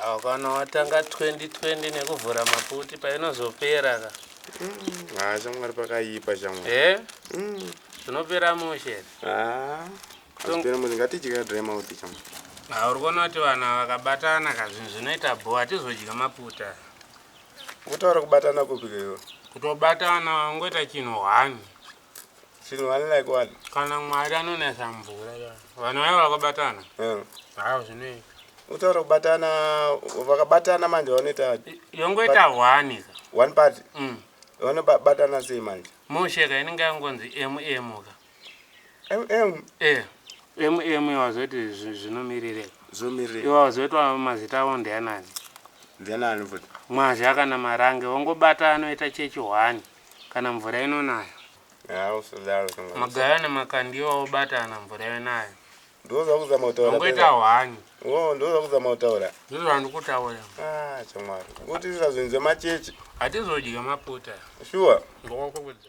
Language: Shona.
Awa kana watanga 2020 nekuvhura maputi painozopera ka. Ha shamwari pakaipa shamwari. Eh? Zvinopera mushe. Ah. Azvipera mushe ngatidye dry mouth shamwari. Ha uri kuona kuti vanhu vakabatana ka zvinhu zvinoita bho hatizodya maputa. Kutaura kubatana kupi iwe? Kutobatana wangoita chinhu one. Chinhu one like what? Kana Mwari anonesa mvura. Vanhu vaya vakabatana. Yeah. Ha zvinoita. Utaura kubatana vakabatana manje vanoita yongoita one ka. One party. Vanobatana sei manje? Mushe ka inenge yangonzi MM ka. MM? Eh. MM wazoti zvinomirirei. Zvomirirei. Iwe wazoitwa mazita avo ndianani? Ndianani futi? Mwazha kana Marange vongobata anoita chechi one kana mvura inonaya. Ha usadaro shamwari. Magaya nemakandiwa obatana mvura yonaya. Ndozvakuzama kutaura. Vongoita one. Oh, ndozvakuzama kutaura. Ndizvo zvandikutaura. Ah, shamwari. Kutiitira zvinhu zvemachechi. Hatizodya maputa. Sure. Ngokwakudza.